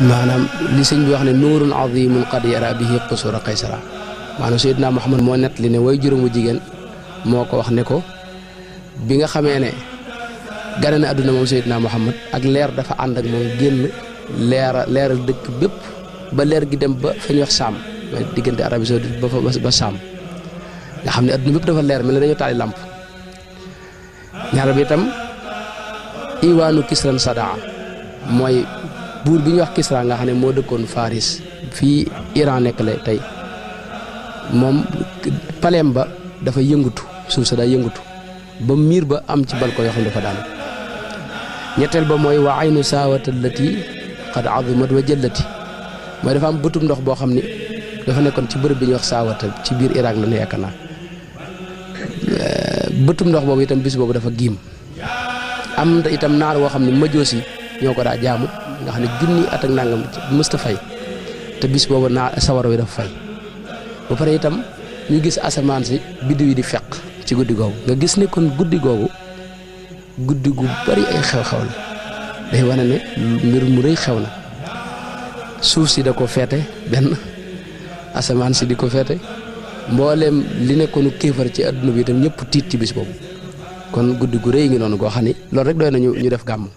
maanaam li sëñ bi wax ne nuurun azimun qad yara bihi qusura qaysara maanaam Seydina Muhammad moo nett li ne way juróomu jigéen moo ko wax ne ko bi nga xamee ne gane na àdduna moom Seydina Muhammad ak leer dafa ànd ak moom génn leeral dëkk bépp ba leer gi dem ba fa ñuy wax Saam diggante Arabie Saoudite ba Saam nga xam ne àdduna bépp dafa leer mel ne dañoo taali làmp ñaar bi itam iwaanu Kisran Sadaa mooy buur bi ñuy wax Kisra nga xam ne moo dëkkoon Faris fii Iran nekk la tey moom paleem ba dafa yëngutu suuf sa daa yëngutu ba miir ba am ci balko yoo xam ne dafa daan ñetteel ba mooy wa aynu saawatallati qad azimat wa jëllati mooy dafa am bëtum ndox boo xam ni dafa nekkoon ci bërëb bi ñuy wax saawata ci biir Irak la nekk naa bëtum ndox boobu itam bis boobu dafa giim am itam naar woo xam ne majoosi ñoo ko daa jaamu nga xam ne junni at ak nangam mësta fay te bis boobu sawara wi dafa fay ba pare itam ñu gis asamaan si biddiw yi di feq ci guddi googu nga gis ne kon guddi googu guddi gu bari ay xew-xew la day wane ne mbir mu rëy xew na suuf si da ko feete benn asamaan si di ko feete mbooleem li nekkoonu kéefar ci adduna bi itam ñëpp tiit ci bis boobu kon guddi gu rëy ngi noonu goo xam ni loolu rek doy na ñu def gàmm